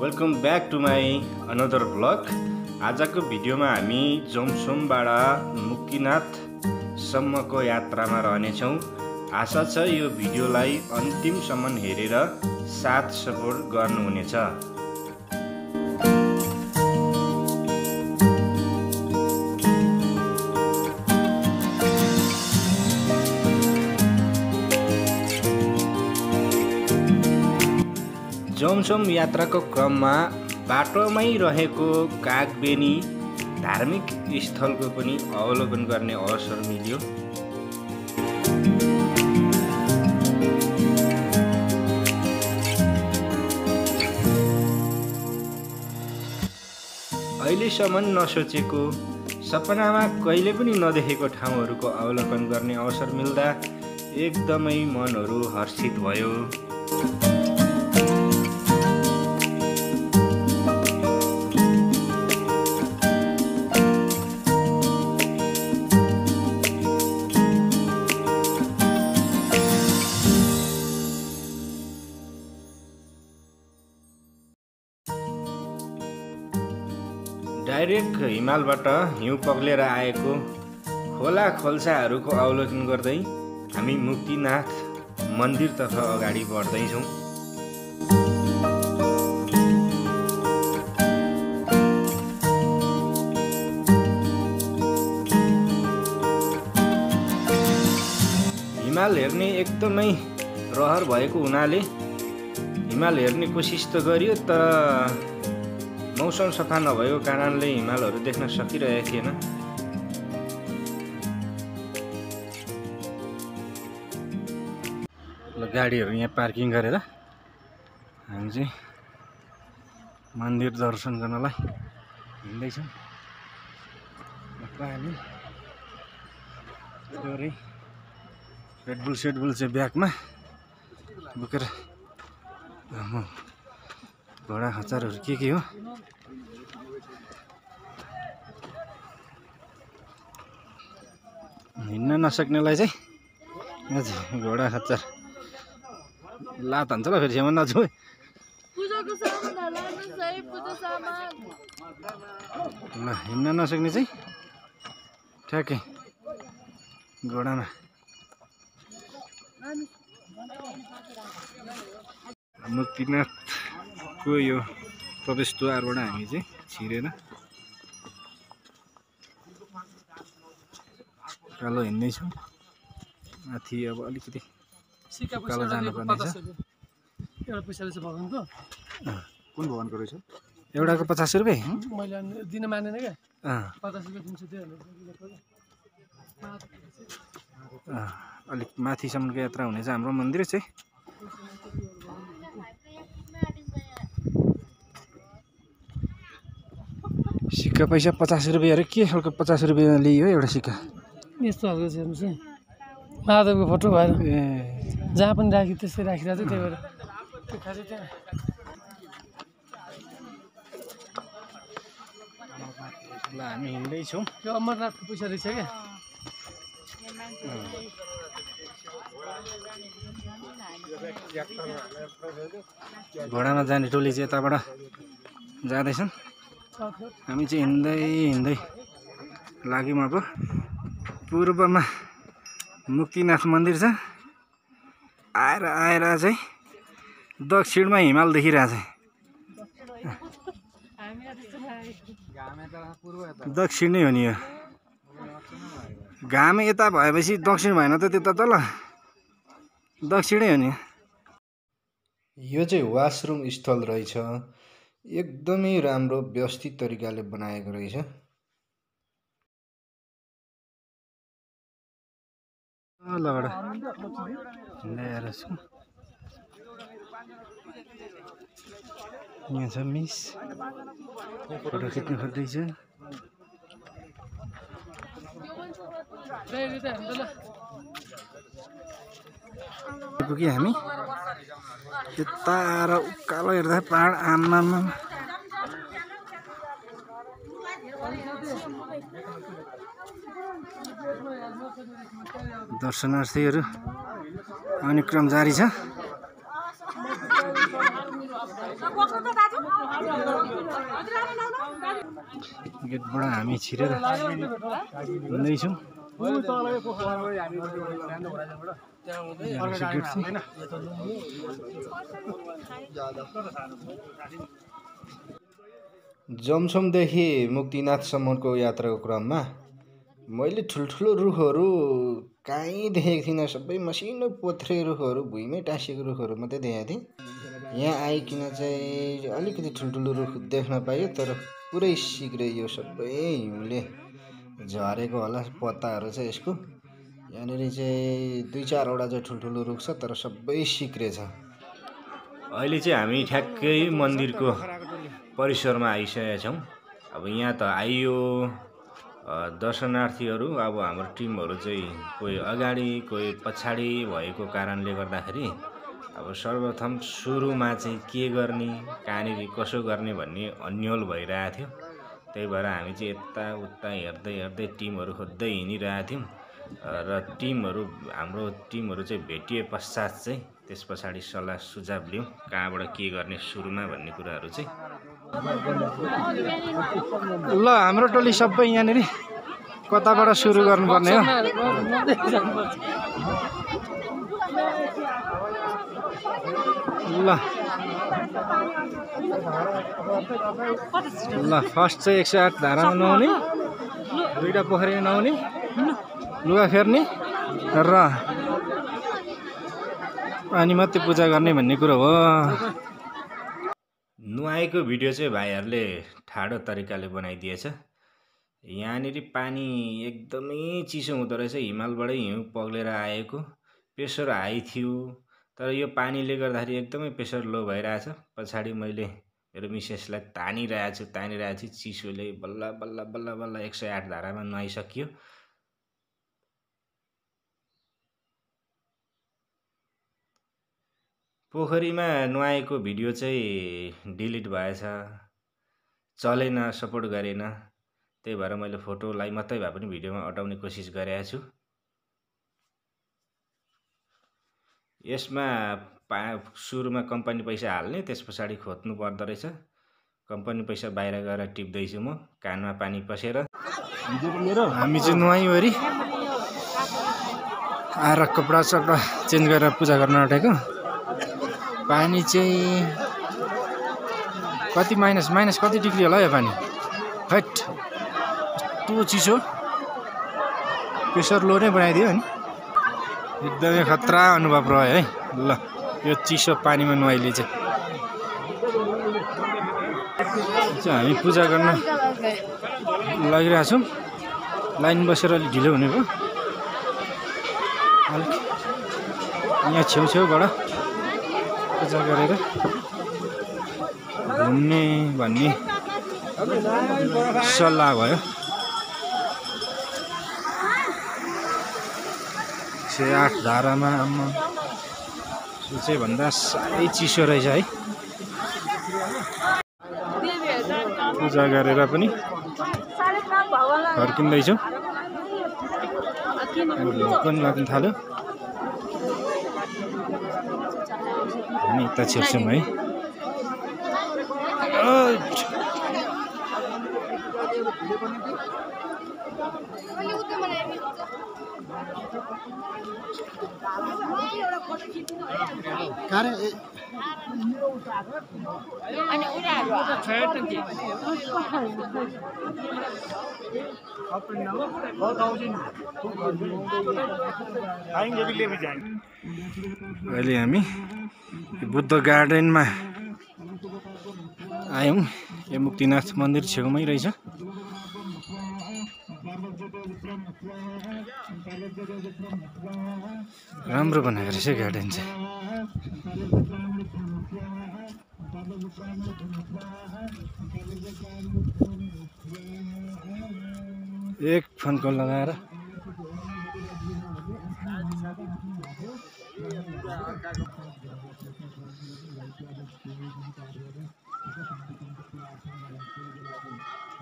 Welcome back to my another blog. आजको भिडियोमा हामी जोमसोमबाट मुक्तिनाथसम्मको यात्रामा रहनेछौँ। आशा छ यो भिडियोलाई अन्तिमसम्म हेरेर साथ सपोर्ट गर्नुहुनेछ। जोमसोम यात्राको क्रममा बाटोमै रहेको कागबेनी धार्मिक स्थलको पनि अवलोकन गर्ने अवसर मिल्यो। अहिलेसम्म नसोचेको, सपनामा कहिले पनि नदेखेको ठाउँहरूको अवलोकन गर्ने अवसर मिल्दा एकदमै मनहरू हर्षित भयो। डाइरेक्ट हिमालबाट हिउँ पग्लेर आएको खोला खोल्साहरूको अवलोकन गर्दै हामी मुक्तिनाथ मन्दिरतर्फ अगाडि बढ्दैछौँ। हिमाल हेर्ने एकदमै रहर भएको हुनाले हिमाल हेर्ने कोसिस त गरियो, तर मौसम सफा नभएको कारणले हिमालहरू देख्न सकिरहेको थिएन। गाडीहरू यहाँ पार्किङ गरेर हामी चाहिँ मन्दिर दर्शन गर्नलाई हिँड्दैछौँ। पानी रेडबुल चाहिँ ब्यागमा बोकेर घोडा खच्चरहरू के हो हिँड्न नसक्नेलाई चाहिँ घोडा खच्चर लात हान्छ ल। फेरि सामान नछु ल, हिँड्न नसक्ने चाहिँ ठ्याक्कै घोडामा। मुक्तिनाथको यो प्रवेशद्वारबाट हामी चाहिँ छिरेर कालो हिँड्दैछौँ। माथि अब अलिकति कालो जानुपर्ने छ। एउटा पैसाले चाहिँ भगवानको कुन भगवानको रहेछ? एउटाको 50 रुपियाँ मैले दिन मानेन क्या। 50 रुपियाँ दिन्छु त्यो अलिक माथिसम्मको यात्रा हुनेछ हाम्रो मन्दिर चाहिँ। सिक्का पैसा 50 रुपियाँ अरे के खालको 50 रुपियाँ लियो एउटा सिक्का? यस्तो खालको चाहिँ हेर्नुहोस् है, महादेवको फोटो भएर जहाँ पनि राखी त्यस्तै राखिरहेको थियो। त्यही भएर त्यो खासै त्यहाँ ल हामी हिँड्दैछौँ। त्यो अमरनाथको पैसा रहेछ क्या। घोडामा जाने टोली चाहिँ यताबाट जाँदैछन्। हामी चाहिँ हिँड्दै लाग्यौँ। अब पूर्वमा मुक्तिनाथ मन्दिर छ। आएर चाहिँ दक्षिणमा हिमाल देखिरहेछ। दक्षिण नै हो नि यो। घाम यता भएपछि दक्षिण भएन त त्यता तल दक्षिणै हो नि। यो चाहिँ वासरुम स्थल रहेछ। एकदमै राम्रो व्यवस्थित तरिकाले बनाएको रहेछ। लबाट ल्याएर छु। यहाँ छ मिस, फोटो खिच्नु खोज्दैछ। पुग्यो हामी। यता र उकालो हेर्दा पहाड आम्मामा दर्शनार्थीहरू आउने क्रम जारी छ। गेटबाट हामी छिरेर हिँड्दैछौँ। जमसमदेखि मुक्तिनाथसम्मको यात्राको क्रममा मैले ठुल्ठुलो रुखहरू कहीँ देखेको थिइनँ। सबै मसिनो पोथ्रे रुखहरू, भुइँमै टाँसिएको रुखहरू मात्रै देखेको थिएँ। यहाँ आइकन चाहिँ अलिकति ठुल्ठुलो रुख देख्न पाइयो, तर पुरै सिक्रे यो सबै हिउँले झरेको होला पत्ताहरू चाहिँ यसको। यहाँनिर चाहिँ 2-4वटा चाहिँ ठुल्ठुलो रुख छ, तर सबै सिक्रे छ। अहिले चाहिँ हामी ठ्याक्कै मन्दिरको परिसरमा आइसकेका छौँ। अब यहाँ त आइयो दर्शनार्थीहरू। अब हाम्रो टिमहरू चाहिँ कोही अगाडि कोही पछाडि भएको कारणले गर्दाखेरि अब सर्वप्रथम सुरुमा चाहिँ के गर्ने, कहाँनिर कसो गर्ने भन्ने अन्यल भइरहेको थियो। त्यही भएर हामी चाहिँ यताउता हेर्दै टिमहरू खोज्दै हिँडिरहेको थियौँ र हाम्रो टिमहरू चाहिँ भेटिए पश्चात चाहिँ त्यस पछाडि सल्लाह सुझाव लियौँ कहाँबाट के गर्ने सुरुमा भन्ने कुराहरू चाहिँ। ल हाम्रो टोली सबै यहाँनिर कताबाट सुरु गर्नुपर्ने हो? ल फर्स्ट चाहिँ 108 धारामा नुहाउने, 2टा पोखरीमा नुहाउने, लुगा फेर्ने र अनि मात्रै पूजा गर्ने भन्ने कुरो हो। नुहाएको भिडियो चाहिँ भाइहरूले ठाडो तरिकाले बनाइदिएछ। यहाँनिर पानी एकदमै चिसो हुँदो रहेछ। हिमालबाटै हिउँ पग्लेर आएको, प्रेसर हाई थियो, तर यो पानीले गर्दाखेरि एकदमै प्रेसर लो भइरहेछ। पछाडि मैले मेरो मिसेसलाई तानिरहेको छु चिसोले। बल्ल 108 धारामा नुहाइसकियो। पोखरीमा नुहाएको भिडियो चाहिँ डिलिट भएछ, चलेन, सपोर्ट गरेन। त्यही भएर मैले फोटोलाई मात्रै भए पनि भिडियोमा अटाउने कोसिस गरेको छु। यसमा सुरुमा कम्पनी पैसा हाल्ने, त्यस पछाडि खोज्नु पर्दो रहेछ। कम्पनी पैसा बाहिर गएर टिप्दैछु म, कानमा पानी पसेर। हामी चाहिँ नुहाइवरी आएर कपडा सपडा चेन्ज गरेर पूजा गर्न आँटेको। पानी चाहिँ कति माइनस कति डिग्री होला यो पानी? हैट, यस्तो चिसो, प्रेसर लो नै बनाइदियो नि। एकदमै खतरा अनुभव रह्यो है। ल यो चिसो पानीमा नुहाइले चाहिँ हामी पूजा गर्न लागिरहेछौँ। लाइन बसेर अलिक ढिलो हुने भयो। यहाँ छेउछेउबाट पूजा गरेर घुम्ने भन्ने सल्लाह भयो। 108 धारामा सोचे भन्दा साह्रै चिसो रहेछ है। पूजा गरेर पनि फर्किँदैछौँ। भोक पनि लाग्न थाल्यो। हामी यता छिर्छौँ है। अहिले हामी बुद्ध गार्डनमा आयौँ। यो मुक्तिनाथ मन्दिर छेउमै रहेछ। राम्रो बनाएको रहेछ गार्डन चाहिँ। एक फोन कल लगाएर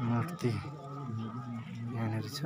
मूर्ति यहाँनिर छ।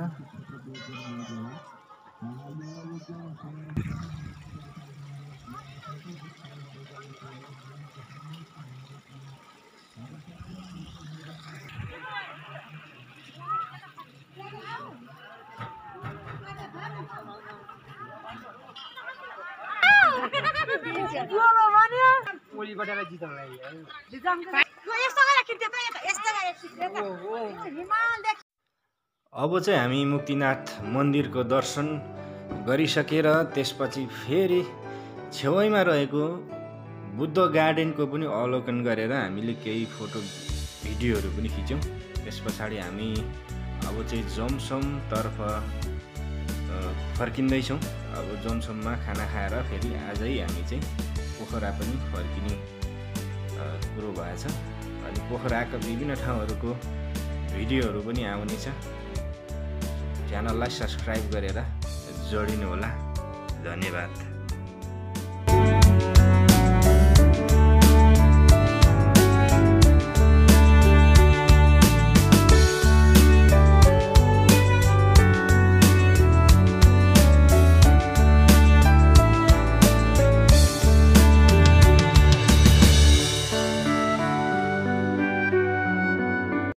अब चाहिँ हामी मुक्तिनाथ मन्दिरको दर्शन गरिसकेर त्यसपछि फेरि छेउैमा रहेको बुद्ध गार्डनको पनि अवलोकन गरेर हामीले केही फोटो भिडियोहरू पनि खिच्यौँ। त्यस पछाडि हामी अब चाहिँ जमसमतर्फ फर्किँदैछौँ। अब जमसममा खाना खाएर फेरि आजै हामी चाहिँ पोखरा पनि फर्किने कुरो भएछ। अनि पोखराका विभिन्न ठाउँहरूको भिडियोहरू पनि आउनेछ। च्यानललाई सब्सक्राइब गरेर जोडिनु होला। धन्यवाद।